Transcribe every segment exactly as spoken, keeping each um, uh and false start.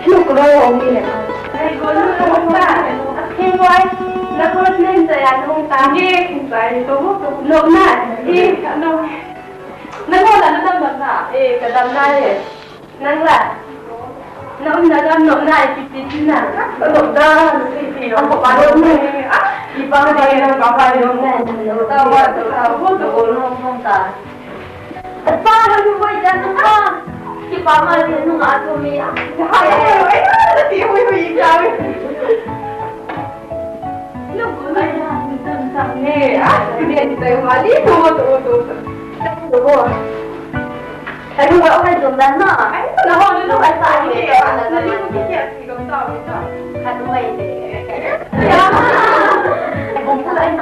Nuklo ong ni le. Ai, go nuklo ong ta. Akhing wai. Na ko nen sa ya nung ta. Ye, kin sa ye to mo to. No na. Ye, no. Na ko la na dam dam na. Eh, ka dam na ye. Nang la. Na um na dam no na ye, ki ti ti na. Ka dam na, ki ti no ko pa no. Ah, ki pa na ye, pa pa no. Ta wa to, ta wa to, no, no, ta. Apa, lalu buat jangan ah. Kipa mali nung atu mi ah. Hai, hai, hai, nanti hui hui kami. Nung buat jangan sang ni ah. Dia kita mali tu tu tu. Tu. Lalu buat apa jom dan na? Ai, tu lah lalu buat apa ni? Lalu kita kita kita tahu kita. Kan mai ni. Ya. Bung pula ni.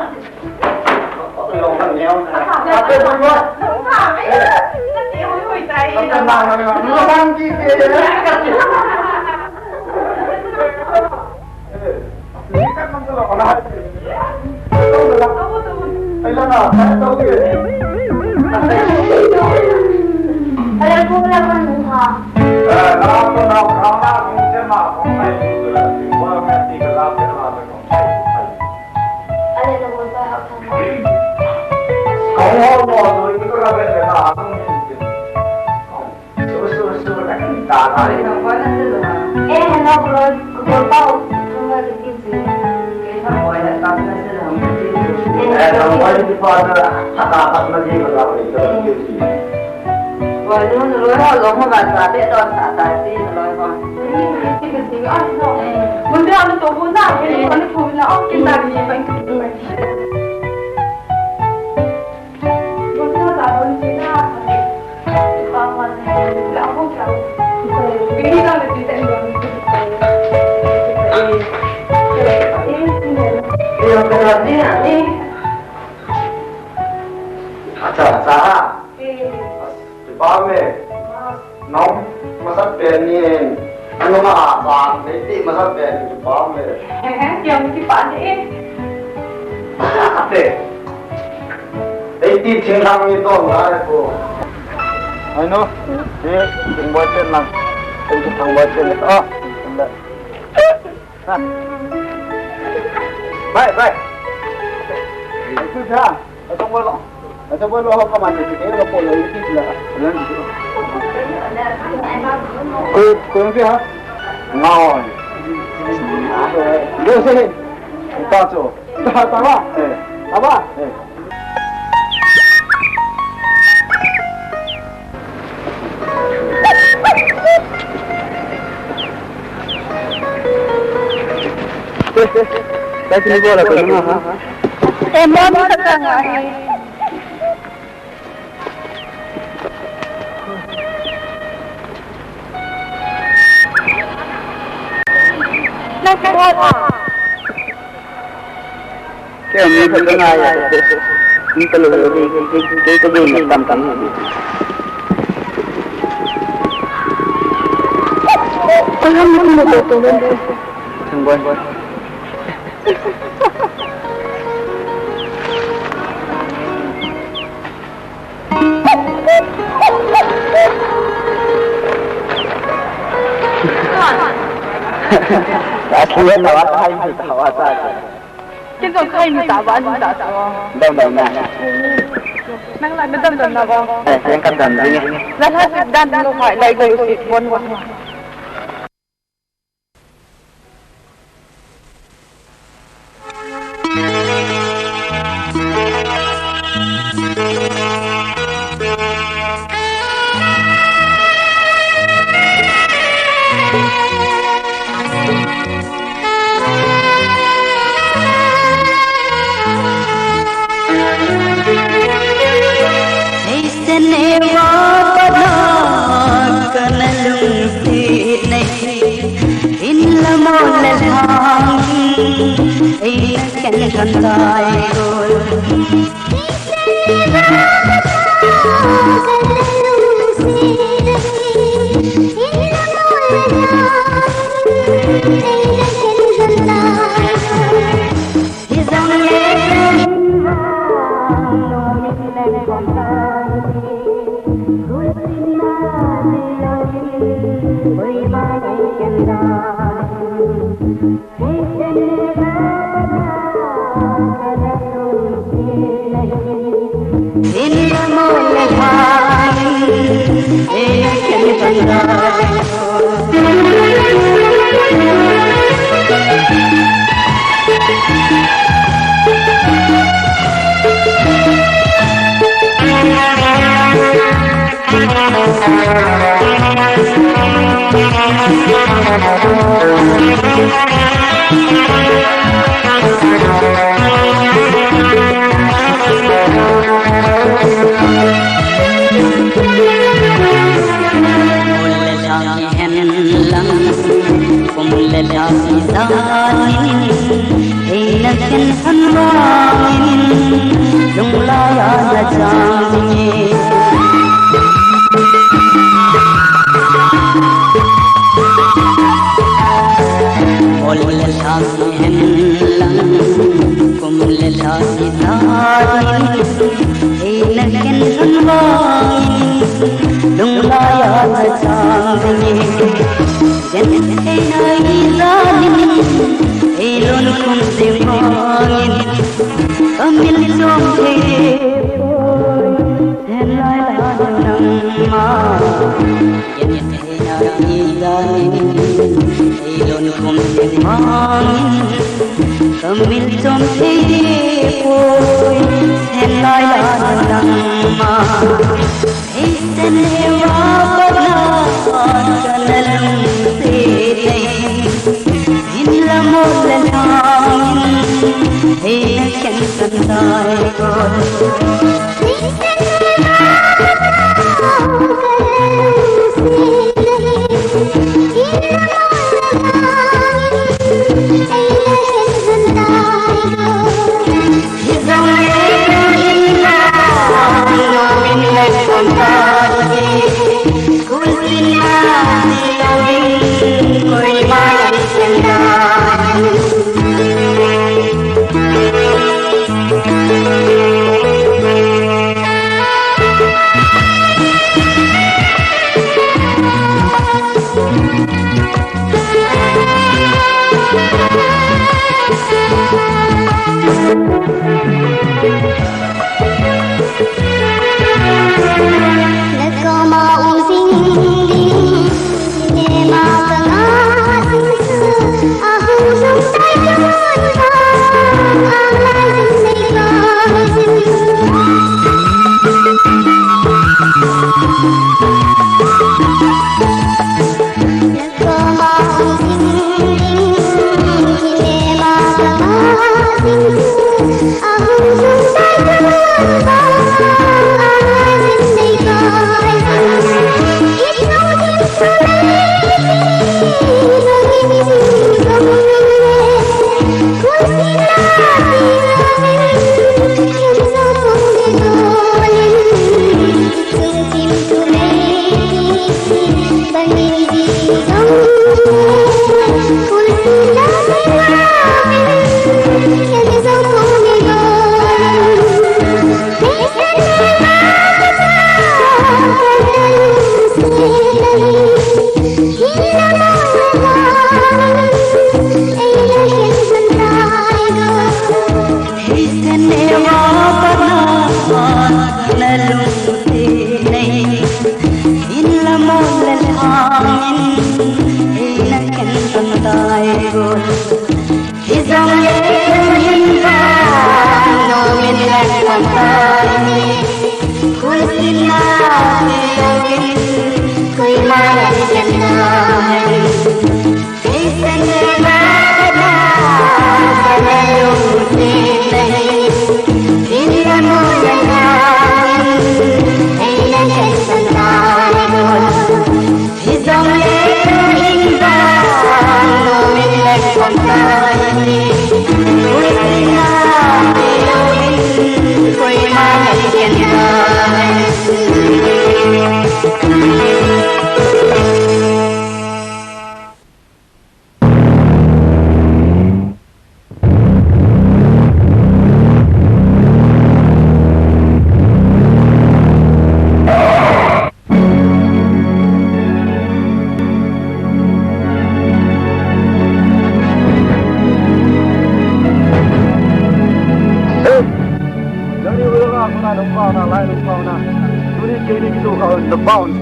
Acha, acha. Kipa me. Nong, masat pen ni. Ano nga, ba, nei ti masat pen ni kipa me. Kiang kipa ni. Ate. Ei ti thing lang ni to ngai ko. Ai no. Ni, thing boy chen lang. Ei ti thang boy chen. Ah, thing da. Ha. Bai, bai. Ei tu ja. Atong boy lo. Atong boy lo ho ka man ni ke lo ko lo ni ti la. Ko, ko ni ha. Ngao. Lo se. Ta cho. Ta, ta ba. Eh. Ta ba. Eh. Kasi ni bola ko na ha. Eh, mami sa ka nga eh. Nagbola. Kaya minsan ko nga yan. Minsan ko nga yan. Kaya ko din nagtamtam. Alam mo kung natutunan ko. Isang buwan. Taas mo yan, tawa tayo, tawa tayo. Ken jong khai ni ta ba ni ta to. Dam dam na. Nang la na dam dam na ba. Eh, yang kan dam dam ni. La la sit dan lo khai lai go sit bon bon. Neisen ewa bana kana lungsi nei, in la mo le thang, ei ken kan tai gol. Hen lang, kum le lha kisan in, eina khen khan vangin, lunglai a na chang ding e. Ol le lha kihen lang, kum le lha kisan in, eina khen khan vangin, lunglai a na chang ding e. Genthei na ijanin, eilon khum ding vangin, kamil chom thei poi, henlai la nangma. Genthei na ijanin, eilon khum ding vangin, kamil chom thei poi, henlai la nangma. Eisen hewa patna kana lungse nei. Hinla mol le langin, eina khen khan tai ko. Eisen hewa patna kana lungse nei. Hinla mol le langin, eina khen khan tai ko. Tuni keini kitu kha on the bounce.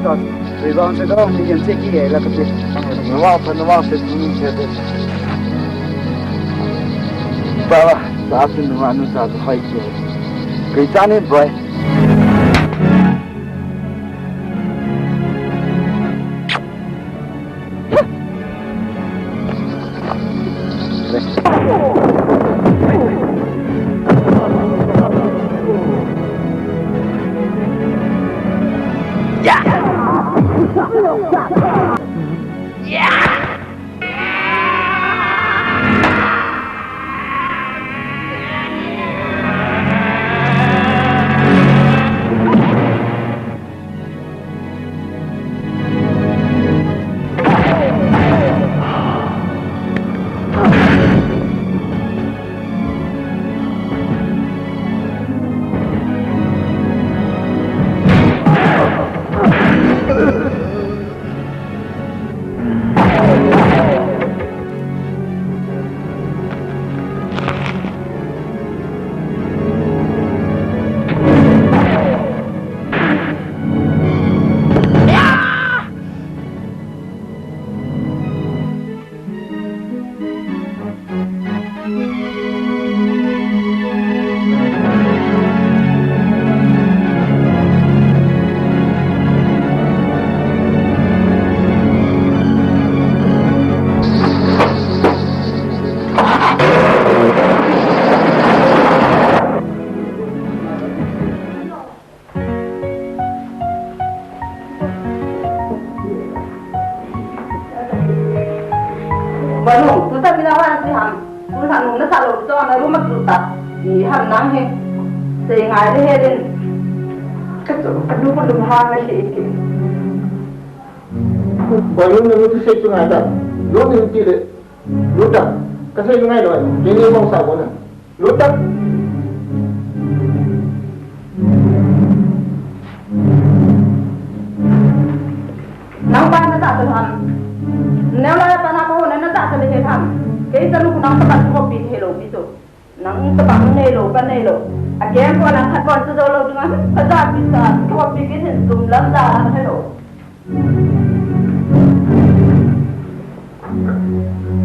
Rebound se dong, ni yan se ki e la ka te. Numa pa, numa se tu ni se te. Baba, sa tu numa nu sa tu hai ki. Kei cha ni boy. Banu, tu ta mina wa si ham. Tu sa nu na sa lo to na ru ma tu ta. Ni ham nang he. Sei ngai le he din. Ka tu, ka nu ko lum ha na he ke. Banu na tu sei tu ngai ta. Lo ni ti le. Lu ta, ka sei lu ngai lo, ke ni mong sa ko na. Lu ta. Nang pa na ta tu ham. Neu la pa na ko na na ta tu le ham. Ke sa lu nang pa ko pi he lo pi tu. Nang tabang nei lo, ka nei lo. A keng ko nang khat kon chu zo lo ding a. A ja pi sa, ko pi kin hin tum lam da lam he lo.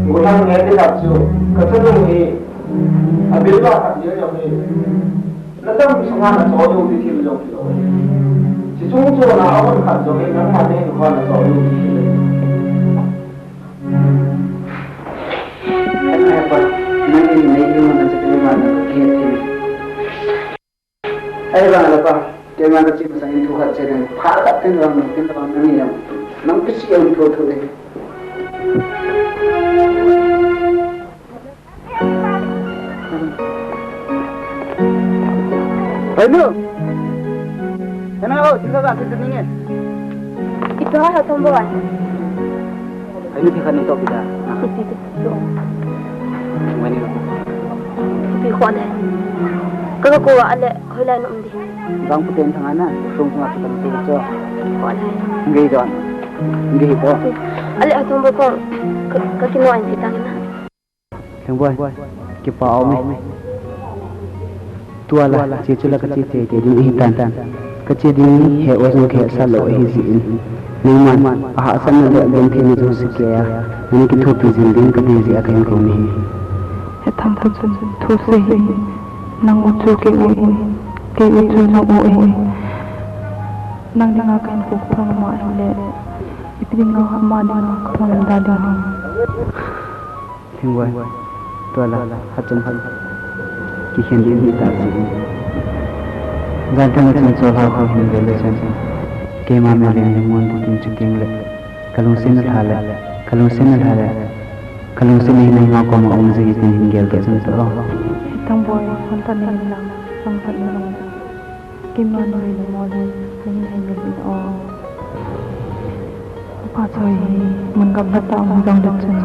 Ngulang nge ti khat chu, ka chanu hi, a bil ba khat ding jong hi. Na dam sunga na cho jong ti thil jong ti lo. Chi chung chu na a hon khat jong hi, nangma nei ko na cho jong ti thil. Kan ai pa, nang in nei lu na chakri ma na ke ti. Ai ba la pa, keima ka chi masang in thu khat che ding. Pha khat tin vang, tin vang nang in jong. Nang pi si jong thu thu ding. Oi, nu. Ena lo, sila ba, sila ni. Ito ha, tombo ai. Ai, nu, phi khat ni to pida. Iti tu, tu. Ngani lo. Iti ko le. Ka ko ale, hoilai nom di. Bang puten thang ana, sung sung atu kan tu cho. Ko le. Ngi don. Ngi do. Ale, atombo ko, ka, ka kino ai si tang na. Lhengboi, kipa um e. Tua la, che chu la ka che teitei ding ahi tan. Ka che ding hi he o jong kihetsah lou ahi jeh in. Nangman, ahahsatna le agentheina jouse kei a, nang kithopi jing ding ka dei jeh a ka hin kou nahi. He Thangphu chun thu sei hi, nang u chu kei u ahi, kei u chu nang u ahi. Nang dinga ka hinkho phang ma ahile, ipi dinga ama dinga ka phang da ding ham. Lhengboi, tua la, hachom hal. Kikhen ding hi ta si. Jan thang chun chol hao hao hin ve le chun. Keima meleng lengmon ti tin chu keng le. Ka lungsetna lha le. Ka lungsetna lha le. Ka lungsetna hi nangma koma um jing e tin hin gel kit chun chu. Thangphu, hon ta ni hin lang, sang khat ni lang. Keima nui le mo le, nang hin hei le o. Pa choi hi, mun gam la ta um jong le chun.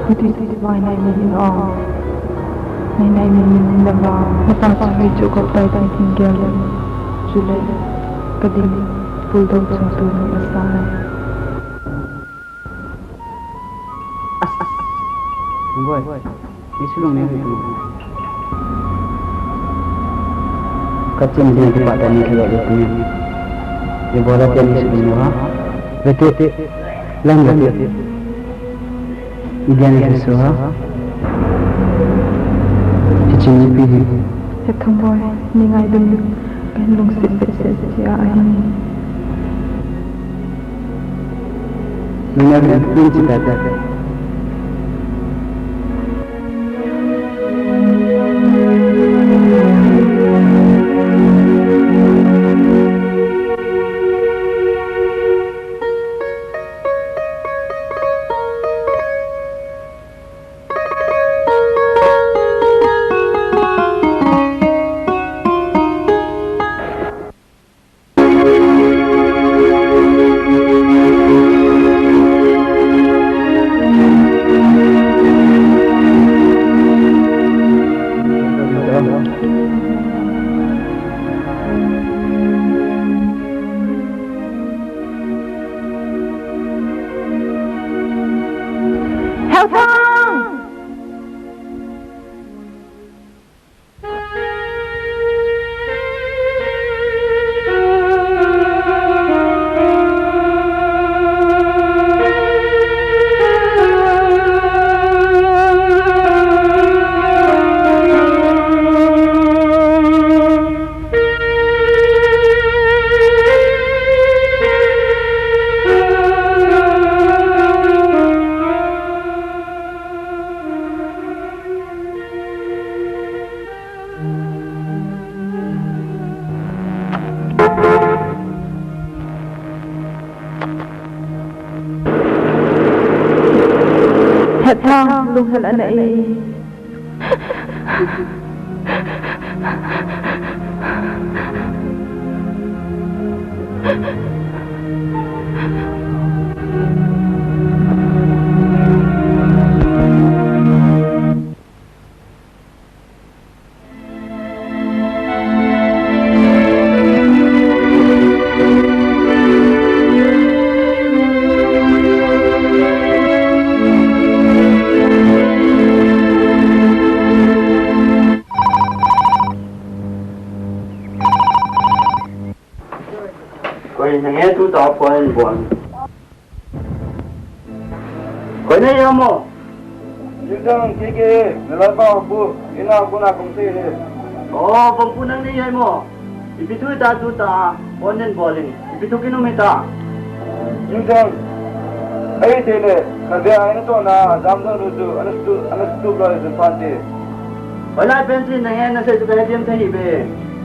Hiti ti ti bai nai mi hin o. Nai nai mi hin le ba. Na pa choi chu ko tai tai tin gel le. Chule, ka ding, pul do chung tu ni asa le. As, as. Boy, ni sulung ne ko. Ka chin ni ki pa ta ni ki ya ko ni. Ibola teni siding ha. Bete, lang bete. Igyan ni Jesu ha. Hiche nipi hi. Hethang boy, nei ngaidam in, kahin lungset behseh jeh ahi. Nunga kan pun chita ta. Helpang! Hethang, lunghel ana e. Koi nang e, tuta phone bol. Koi nang e mo? Jingtang, K K, nalai pa Vangpu, ina kona kong sei le. Oh, Vangpu nang nei e mo? Ipi thu ta tuta, phone nei bol in. Ipi thu kinum hita? Jingtang, ei te le, na be ai na to na, jam jam lu tu, ana tu, ana tu lo le jin pan te. Hoilai pen chu nang e, nasei chu kahe diam thei hi be.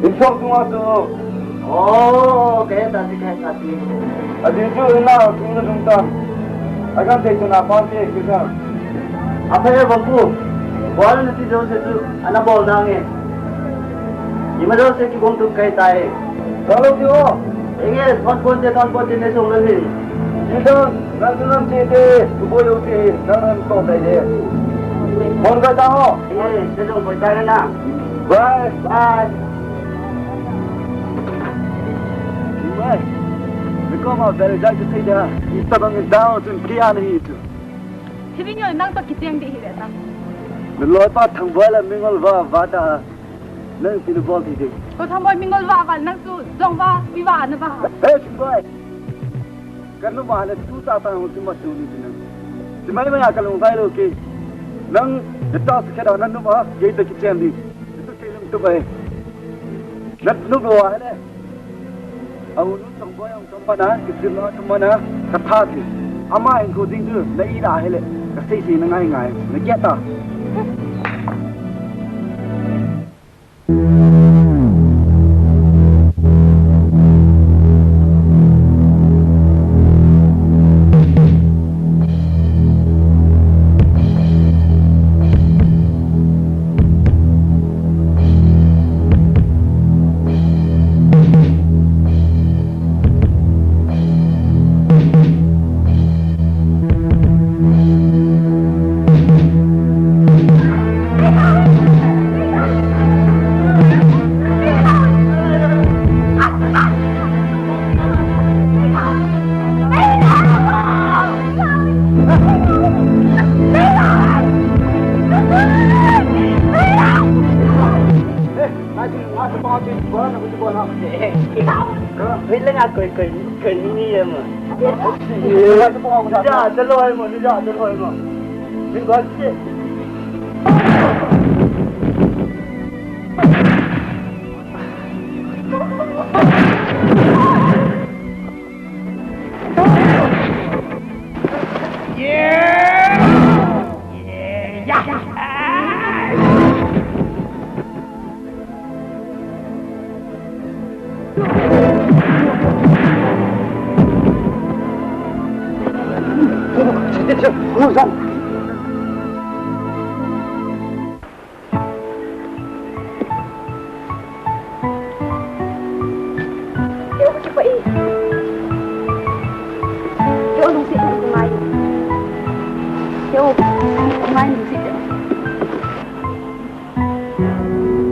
Insung tunga chu. Oh, kahe ta ti, kahe ta ti. Adin chu ina, tu na jung tam. Akan thei chu na pan te, kisa. Aphai e Vangpu. Bol nati jouse chu, ana bol nange. Ima jouse kibol tu kahe tai. Kalo ti o. Enge, thon pon te, thon pon te, nei song le hin. Jingtang, nang tu nang che te, tu bol yo te, nang nang to tai de. Mon ka ta ho. Enge, te jong koi tai na. Bye. Bye. Bye. Ni ko ma bel jai te sei da. Ita bang da o tun ki an hi tu. Thiving yo nang to kicheng di hi le ta. Ni loi pa Thangboi la Mingol va va ta. Nang ipi nabol thei ding. Ko Thangboi Mingol va va nang chu jong va, pi va na va. Hey, Thangboi. Ka nu va le tu ta ta hung tu ma tu ni nang. Ti mai mai ka lung vai lo ke. Nang na ta sa khe da na nu va, ye ta kichen ding. Tu ke lung tu bai. Na nu va le. Au nu Thangboi ang Mana, kichim na, mana, ka tha ti. Ama in ko ding tu, na i da hele, ka sei sei na ngai ngai, na kya ta. Wait lang, ah, koi, koi, koi ni ni mo. Ni ja, da loi mo, ni ja, da loi mo. Ni ba che. Keo ka kipah e. Keo lungset in ka ngai. Keo ka ngai lungset in.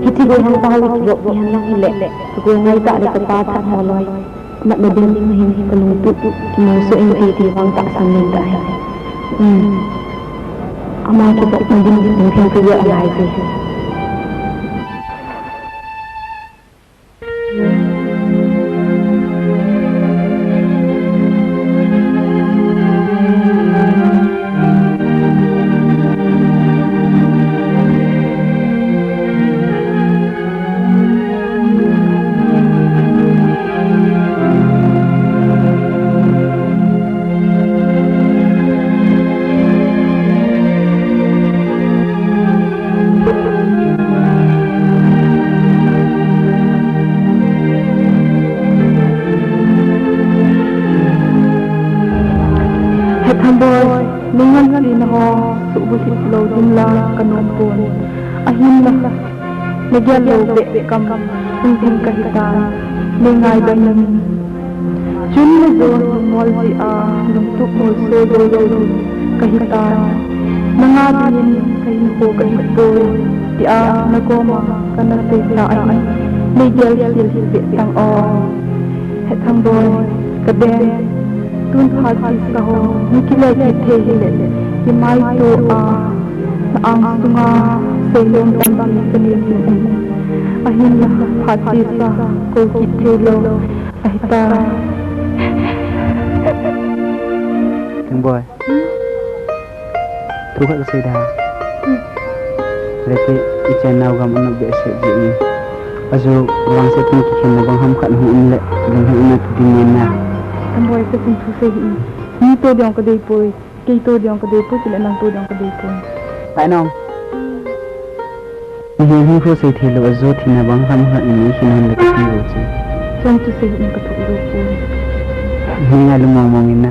Hiti le hang pa ho kibop ti han lang hile. Ka koi ngai ta le ka pa that ho loi. Mat na ding ding hin ka lungtup, kimoso in ti ti vang tahsan len ta hi. Hmm. Ama kibop na ding ding hin ka ya lai ti. Hethang boi, nungan si na ho, suhbulhit lou ding la ka nom pon. Ahinla, na gel lou beh kam, hung theng ka hitan, nei ngaidam in. Chun na jo lungmol jeh a, lungtup molso jou jou ding ka hitan. Na nga dingin ka hinkho ka hipoi, tia na koma ka na seisa ahin, nei gelkhel hih beh tang o. Hethang boi, ka den, tun phat sisa ho, na kile kit thei hile, kimaito a, na ang sunga, seinom tampi ka nei jing in. Ahinla, phat sisa, kou kit thei lou. Ahitai. Thang boi. Thu khat kasei da. Leti ichan nao gam anop behseh jeh in. Ajo vangset in kikhenna bang ham khat hung um le, lunghel na tu ding in na. Thang boi, ka sung thu sei hi. Mi to ding ka dei poi. Kei to ding ka dei poi, chule nang to ding ka dei poi. Pai nong. Mihem hinkho sei thei lou, ajo thina bang ham ham in nei khen hon le kati bou chu. Chang chu sei in ka thuh lou poi. Nei ngai lou mong mong in na.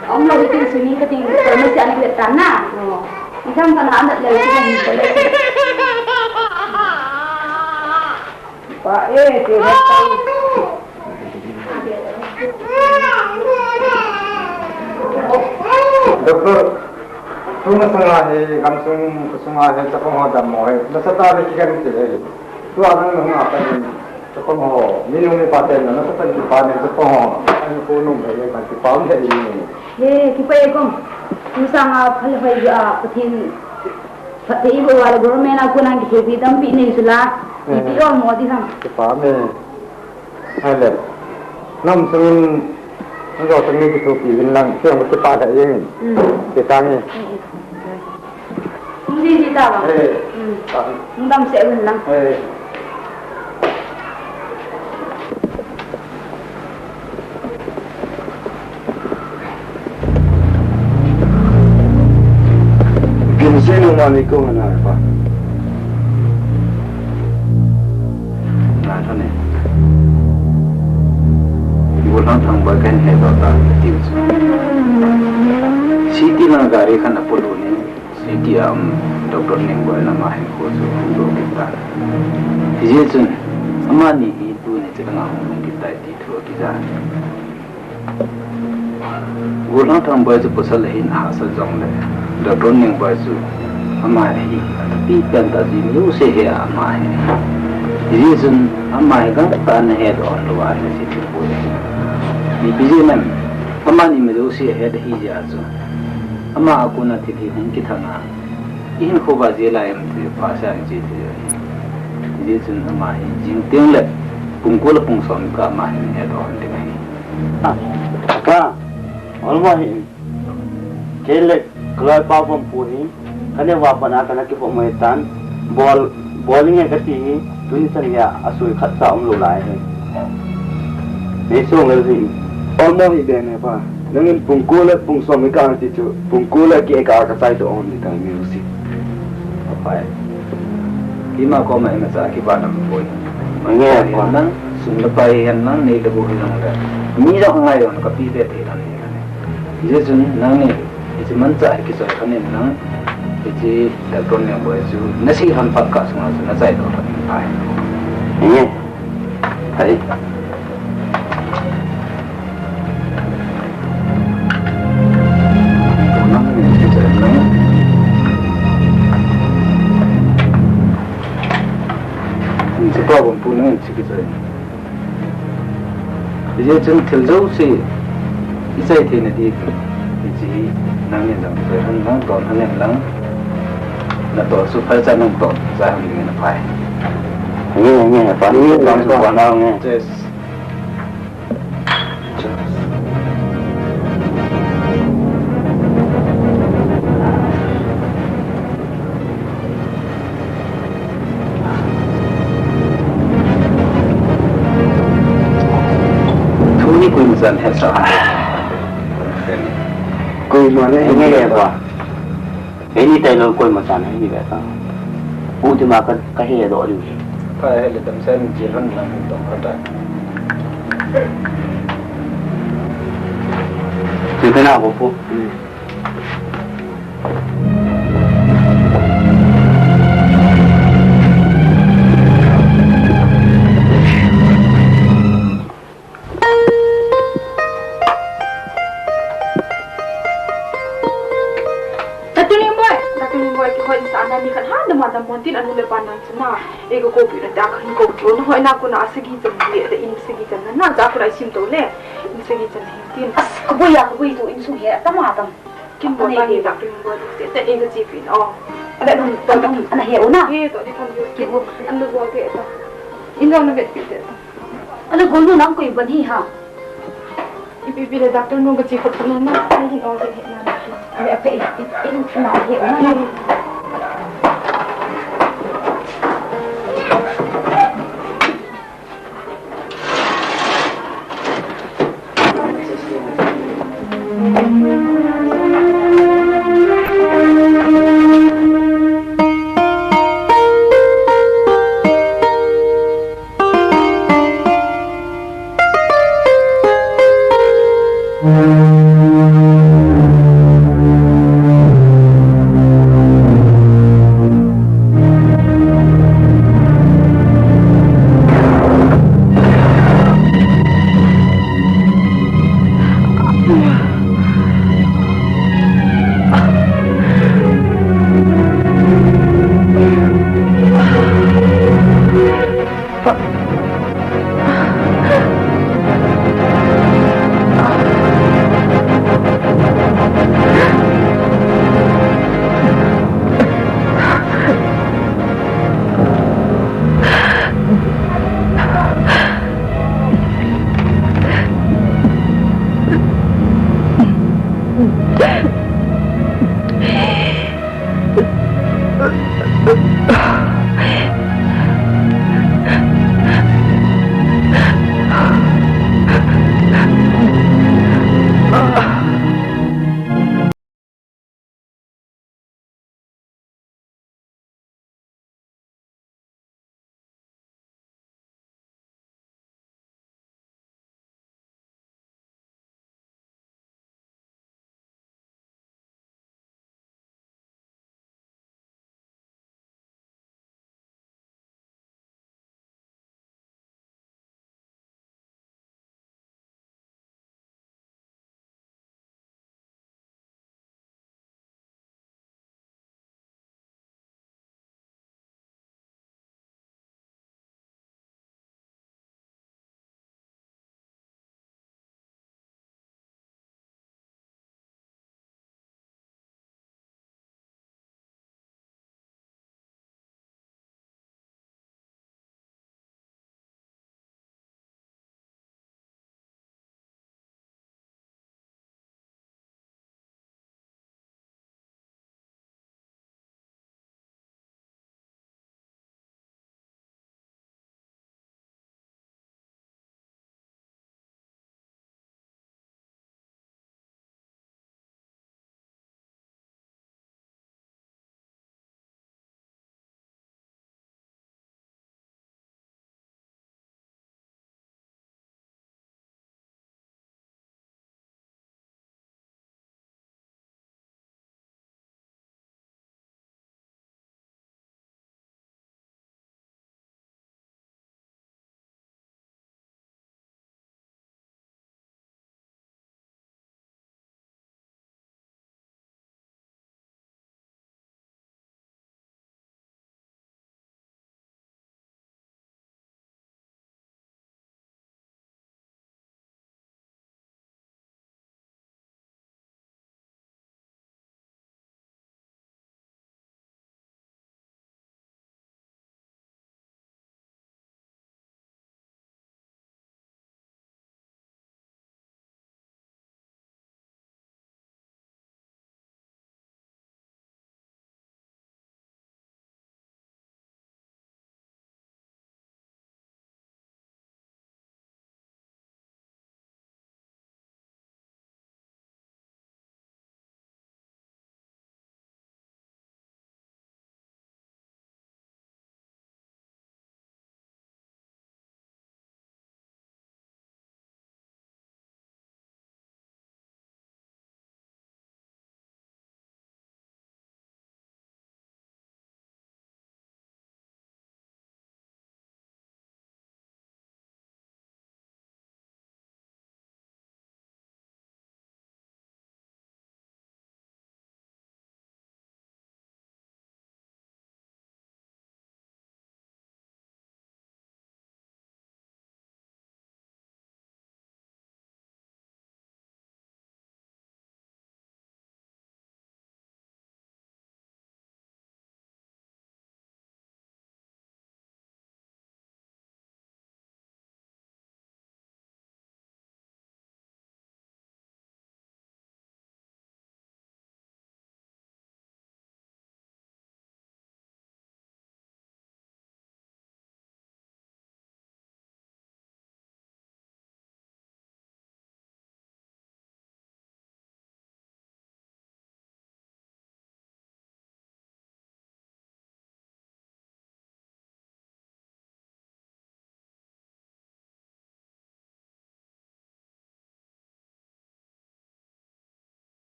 Aum lou hitin swimming kating, pharmacy ana vet tan na. Oh. Exam kana anat leh hitin. Pa e, te vet tan. Doctor, tuna sunga hi, gamsung sunga hi, chapang ho dammo hi, nasatah in kikan ti hi. Tua nang nung a kan Chapang ho, mi nung mi pa ten na, nasatah in kipa nei, chapang ho. Ani ko nung he, kan kipa um he ni. He, kipa e kom. Kum sanga phal hoi a, Pathen, Pathen ibola government a kona kithei pi tampi nei sula. Eh. Ipi ol mo ti sang. Kipa me. Hai le. Nam sungin, nam sungin kithopi vin lang, siang kipa he ing. Hmm. Kitang e. Hmm, hmm. Hung jiji ta bang. Eh. Hmm. Hung damsel un lang. Eh. Ginse nung mani ko hana pa. Na thane. Gollhang Thangboi kahin hedoh ta tiu chu. City lang gari khat apulu ni. City a um, Doctor Nengboi in ama hinkho chu hung doh kit tan. Hijeh chun, amani hi tuni chelanga hung lhung kit tai ti thu akija. Gollhang Thangboi chu pasal ahin ahahsat jongle, Doctor Nengboi chu ama hi athupi pen tah jeh in jouse ahe a ama hi. Hijeh chun, ama hi gangtah in ahedoh lou a ahi jeh chu poi. Ipi jeh ham, amani ma jouse ahet ahi jeh a chu. Ama a kona thil hi hung kithang a, ihinkho uva jeh lai em ti phasah in che thei ahi. Hijeh chun ama hi jing teng le pung ko le pung som kah a ama hi hedoh hon ding ahi. Ah, ka, olmo hi, kei le kaloipa Vompu hi, kaneo a pat a kana kiphong mai tan, bol, bol inge kati hi, tuni chan geiya asui khatcha umlou lai hi. Nei song lel hi. Olmo hi be ne pa. Nangin pung ko le pung som ikah ti chu, pung ko le keh kah a kachaidoh hon ding tai music. Apai. Keima koma imacha kipa nam poi. Nge pa. Nang, sum le pai hen lang, nei le gou hi lang le. Mi jong angai jong kapi be thei lang ni. Hijeh chun nangni, hiche manchah hi kichoi lhon in lang, hiche Doctor Nengboi chu nasei lhon phat kah sunga chu nachaidoh lhon in ahi. Nge. Hai. Hijeh chun thil jouse ichai theina ding, hiche hi nangni jong choi lhon lang, tol lhon in lang, natol chu phaicha nang tol, chai lhon ding in aphai. Nge, nge, pa, nge, nge, pa, nge. Yes. Tuni koima chan hetsah. Koima le nge ba. Eini tailou koima chan hi ve ta. Pu ti ma ka, ka hedoh diu. Ka he le tam sen ji han lang tong ka ta. Ti ka na bo pu. Doctor Nengboi, Doctor Nengboi, kihoi in sa ana ni khat ha, dama dam mon tin anu le pa nang chana. E ka kopi na ta khan ko kyo, na hoi na ko na asagi chan le, da in sagi chan na, na cha ko rai sim to le, in sagi chan hin tin. As, ka boi ya, ka boi to in sung he, tama tam. Kin bo ta ni Doctor Nengboi, te, te, e ka chi pin, oh. Ada dum, to dum, ana he o na. He, to di kan yo, ki bo, an do bo te ta. In jong na vet pi te ta. Ana gol nu nang koi ban hi ha. Ipi pi le doctor nu ka chi khop na na, na hin o ke he na na. Ale ape in, in, in na he o na.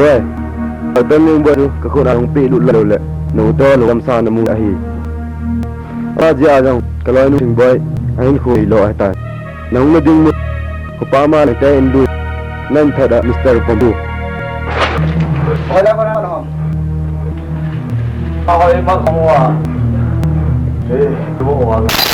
Oi, Doctor Ningboi chu kakhut a hung pelut lou le, nangho toh lungdam sa namu ahi. Ama jeh a jong kaloinu Ningboi ahinkho neilou ahitai. Nahung nading mun, khopa ma le te in lui, nahin thot a Mister Vom chu. Hola, hola, hola. Ahoimakho a. Eh, tu hola.